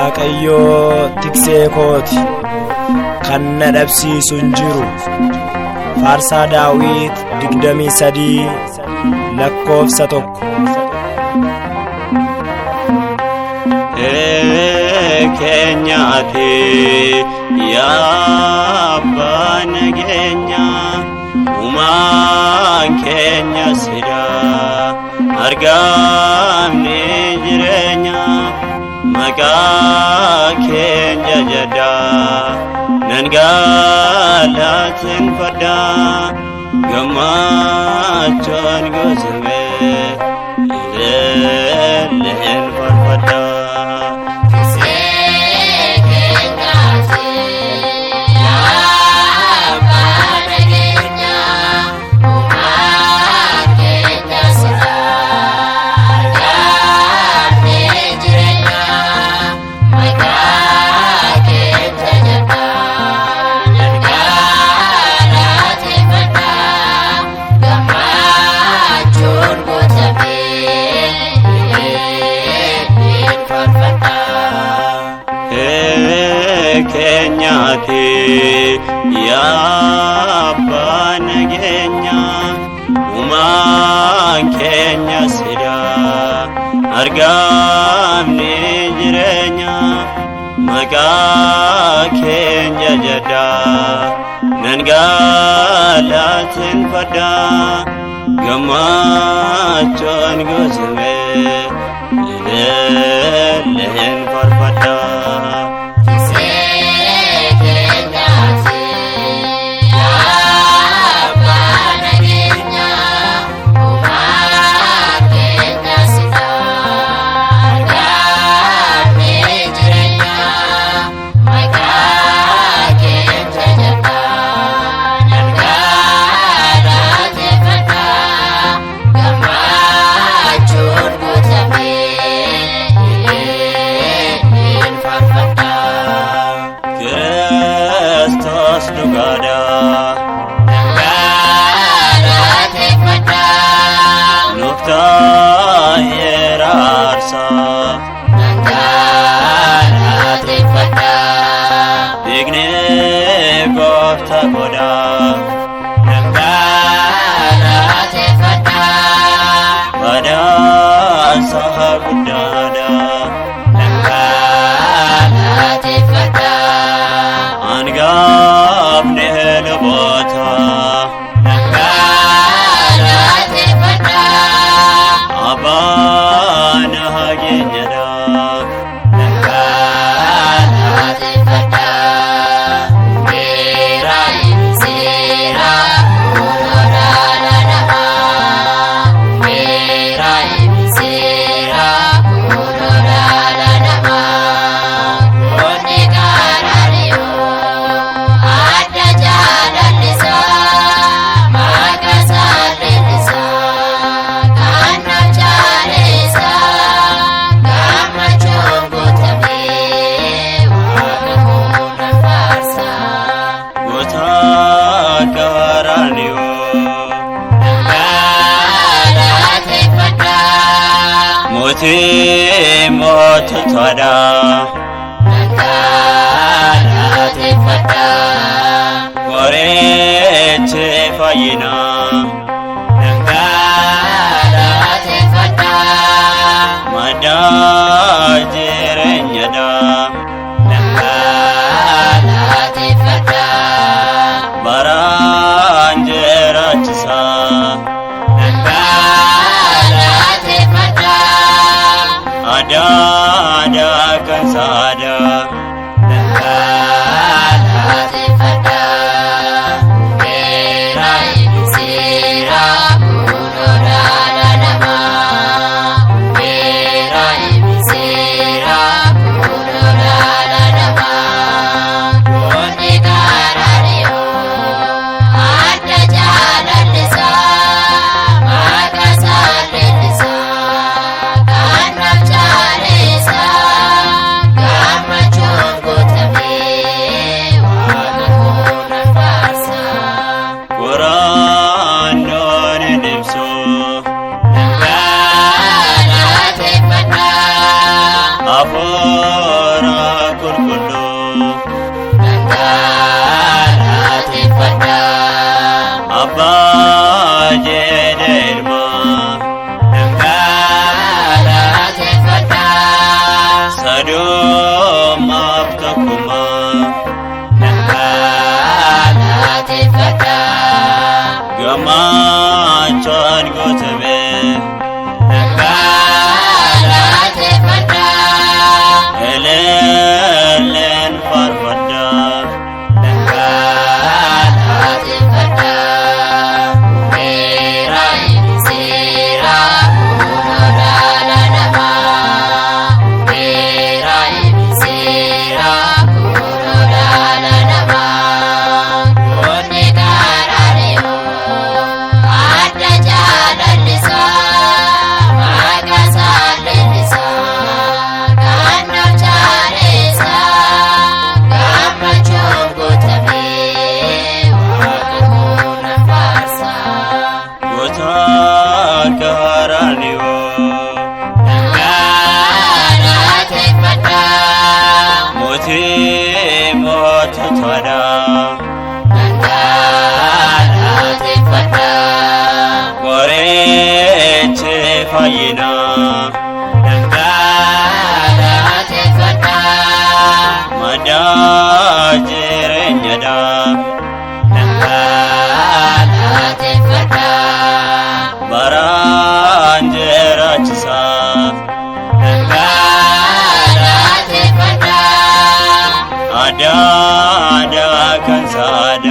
Waaqayyoo tiksee kooti, kan na dhabsiisu hin jiru. Faarsaa Daawit 23 lakkoofsa 1. Keenyaati yaa abbaa nageenya, uumaan keenya sida argamni jireenya, maqaa keenya jedha nan galateeffadha, gammachuun guutamee ililleen faarfadha. Keenyaati yaa abbaa nageenya, uumaan keenya sida argamni jireenya, maqaa keenya jedha nan galateeffadha, gammachuun guutamee ililleen faarfadha. Kiristoos dhugaadha. Nuuf ta'eera aarsaa. Dhiigni gooftaa godha. Badhaasa guddaadha. Angafni luboota. Abbaan hageenyadha. Goota Qaraaniyo. Mootii moototaadha. Qorichi fayyinaa. Maddaa jireenyadha. Baraan jiraachisaa. Aadaa kan saadaa. Hundumaaf tokkummaa. Nan galateeffadha. Gammachuun guutame. Nan galateeffadha. Elelleen faarfadha. Nan galateeffadha. Uumeera inni seera kunoo dhala namaa. Uumeera inni seera kunoo dhala namaa. Goonni karaa adda jaalallisaa maqaa saalleellisaa kan naaf jaaleessaa gammachuun guutamee waaqa koona faarsaa. Goota Qaraaniyoo. Nan galateeffadha. Mootii moototaadha. Nan galateeffadha. Qorichi fayyinaa. Nan galateeffadha. Maddaa jireenyadha. Nan galateeffadha. Baraan jiraachisaa. Nan galateeffadha. Aadaa aadaa kan saada.